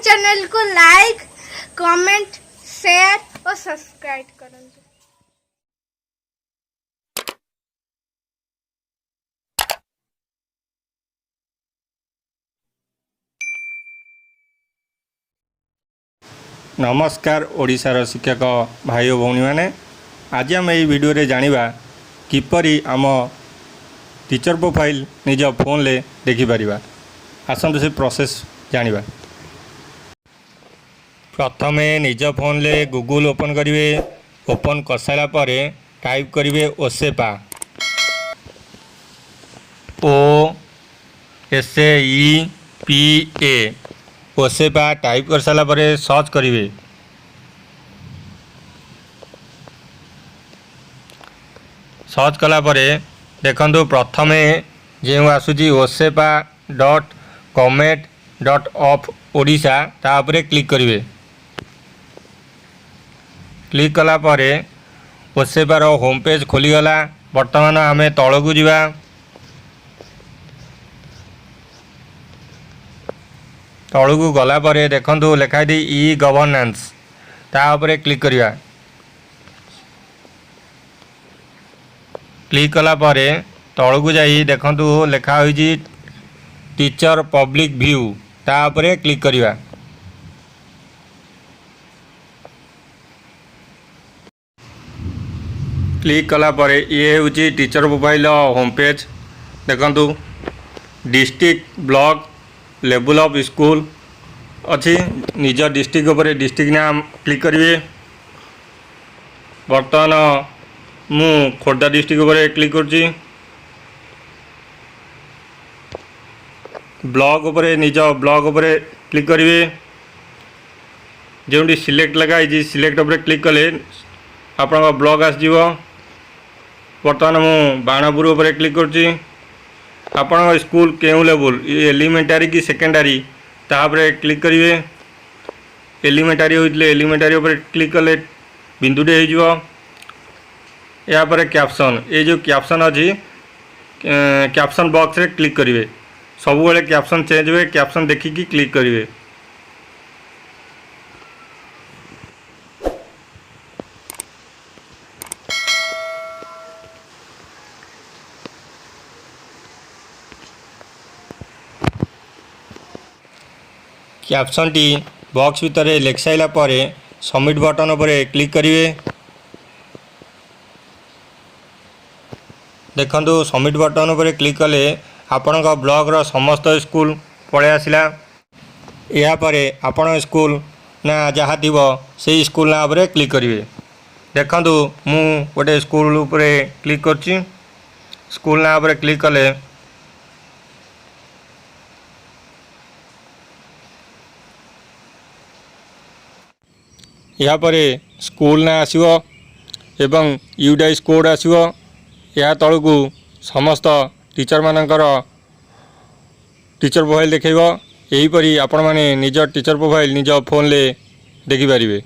ଚ୍ୟାନେଲକୁ like, comment, share ଓ subscribe କରନ୍ତୁ। ନମସ୍କାର ଓଡ଼ିଶାର ଶିକ୍ଷକ ଭାଇ ଓ ଭଉଣୀମାନେ। ଆଜି ଆମେ ଏହି ଭିଡ଼ିଓରେ ଜାଣିବା କିପରି ଆମ ଟିଚର୍ ପ୍ରୋଫାଇଲ୍ ନିଜ ଫୋନ୍ରେ ଦେଖିପାରିବା। ଆସନ୍ତୁ, ସେ ପ୍ରୋସେସ୍ ଜାଣିବା। ପ୍ରଥମେ ନିଜ ଫୋନ୍ରେ ଗୁଗୁଲ୍ ଓପନ୍ କରିବେ। ଓପନ୍ କରିସାରିଲା ପରେ ଟାଇପ୍ କରିବେ ଓସେପା, OSEPA। OSEPA type କରିସାରିଲା ପରେ ସର୍ଚ୍ଚ କରିବେ। ସର୍ଚ୍ଚ କଲା ପରେ ଦେଖନ୍ତୁ, ପ୍ରଥମେ ଯେଉଁ ଆସୁଛି osepa.government.of Odisha, ତା ଉପରେ କ୍ଲିକ୍ କରିବେ। କ୍ଲିକ୍ କଲା ପରେ ଓସେପାର ହୋମ୍ ପେଜ୍ ଖୋଲିଗଲା। ବର୍ତ୍ତମାନ ଆମେ ତଳକୁ ଯିବା। ତଳକୁ ଗଲା ପରେ ଦେଖନ୍ତୁ, ଲେଖା ହେଇଛି ଇ ଗଭର୍ଣ୍ଣାନ୍ସ, ତା ଉପରେ କ୍ଲିକ୍ କରିବା। କ୍ଲିକ୍ କଲା ପରେ ତଳକୁ ଯାଇ ଦେଖନ୍ତୁ, ଲେଖା ହୋଇଛି ଟିଚର୍ ପବ୍ଲିକ୍ ଭ୍ୟୁ, ତା ଉପରେ କ୍ଲିକ୍ କରିବା। କ୍ଲିକ୍ କଲା ପରେ ଇଏ ହେଉଛି ଟିଚର୍ ପ୍ରୋଫାଇଲ୍ର ହୋମ୍ ପେଜ୍। ଦେଖନ୍ତୁ, district, block, level of school ଅଛି। ନିଜ ଡିଷ୍ଟ୍ରିକ୍ଟ ଉପରେ ଡିଷ୍ଟ୍ରିକ୍ଟ ନାମ କ୍ଲିକ୍ କରିବେ। ବର୍ତ୍ତମାନ ମୁଁ ଖୋର୍ଦ୍ଧା ଡିଷ୍ଟ୍ରିକ୍ଟ ଉପରେ କ୍ଲିକ୍ କରୁଛି। ବ୍ଲକ୍ ଉପରେ, ନିଜ ବ୍ଲକ୍ ଉପରେ କ୍ଲିକ୍ କରିବେ। ଯେଉଁଠି ସିଲେକ୍ଟ ଲେଖା ହେଇଛି, ସିଲେକ୍ଟ ଉପରେ କ୍ଲିକ୍ କଲେ ଆପଣଙ୍କ ବ୍ଲକ୍ ଆସିଯିବ। ବର୍ତ୍ତମାନ ମୁଁ ବାଣପୁର ଉପରେ କ୍ଲିକ୍ କରୁଛି। ଆପଣଙ୍କ ସ୍କୁଲ କେଉଁ ଲେବୁଲ୍, ଏଲିମେଣ୍ଟାରୀ କି ସେକେଣ୍ଡାରୀ, ତା ଉପରେ କ୍ଲିକ୍ କରିବେ। ଏଲିମେଣ୍ଟାରୀ ହୋଇଥିଲେ ଏଲିମେଣ୍ଟାରୀ ଉପରେ କ୍ଲିକ୍ କଲେ ବିନ୍ଦୁଟେ ହେଇଯିବ। ଏହାପରେ କ୍ୟାପସନ୍, ଏଇ ଯେଉଁ କ୍ୟାପସନ୍ ଅଛି, କ୍ୟାପସନ୍ ବକ୍ସରେ କ୍ଲିକ୍ କରିବେ। ସବୁବେଳେ କ୍ୟାପସନ୍ ଚେଞ୍ଜ ହୁଏ, କ୍ୟାପସନ୍ ଦେଖିକି କ୍ଲିକ୍ କରିବେ। କ୍ୟାପସନ୍ଟି ବକ୍ସ ଭିତରେ ଲେଖି ସାରିଲା ପରେ ସବମିଟ୍ ବଟନ୍ ଉପରେ କ୍ଲିକ୍ କରିବେ। ଦେଖନ୍ତୁ, ସବମିଟ୍ ବଟନ୍ ଉପରେ କ୍ଲିକ୍ କଲେ ଆପଣଙ୍କ ବ୍ଲକର ସମସ୍ତ ସ୍କୁଲ ପଳାଇ ଆସିଲା। ଏହାପରେ ଆପଣଙ୍କ ସ୍କୁଲ ନାଁ ଯାହା ଥିବ, ସେଇ ସ୍କୁଲ ନାଁ ଉପରେ କ୍ଲିକ୍ କରିବେ। ଦେଖନ୍ତୁ, ମୁଁ ଗୋଟେ ସ୍କୁଲ ଉପରେ କ୍ଲିକ୍ କରୁଛି। ସ୍କୁଲ ନାଁ ଉପରେ କ୍ଲିକ୍ କଲେ ଏହାପରେ ସ୍କୁଲ ନାଁ ଆସିବ ଏବଂ ୟୁଡାଇସ୍ କୋଡ଼୍ ଆସିବ। ଏହା ତଳକୁ ସମସ୍ତ ଟିଚରମାନଙ୍କର ଟିଚର ପ୍ରୋଫାଇଲ୍ ଦେଖାଇବ। ଏହିପରି ଆପଣମାନେ ନିଜ ଟିଚର ପ୍ରୋଫାଇଲ୍ ନିଜ ଫୋନ୍ରେ ଦେଖିପାରିବେ।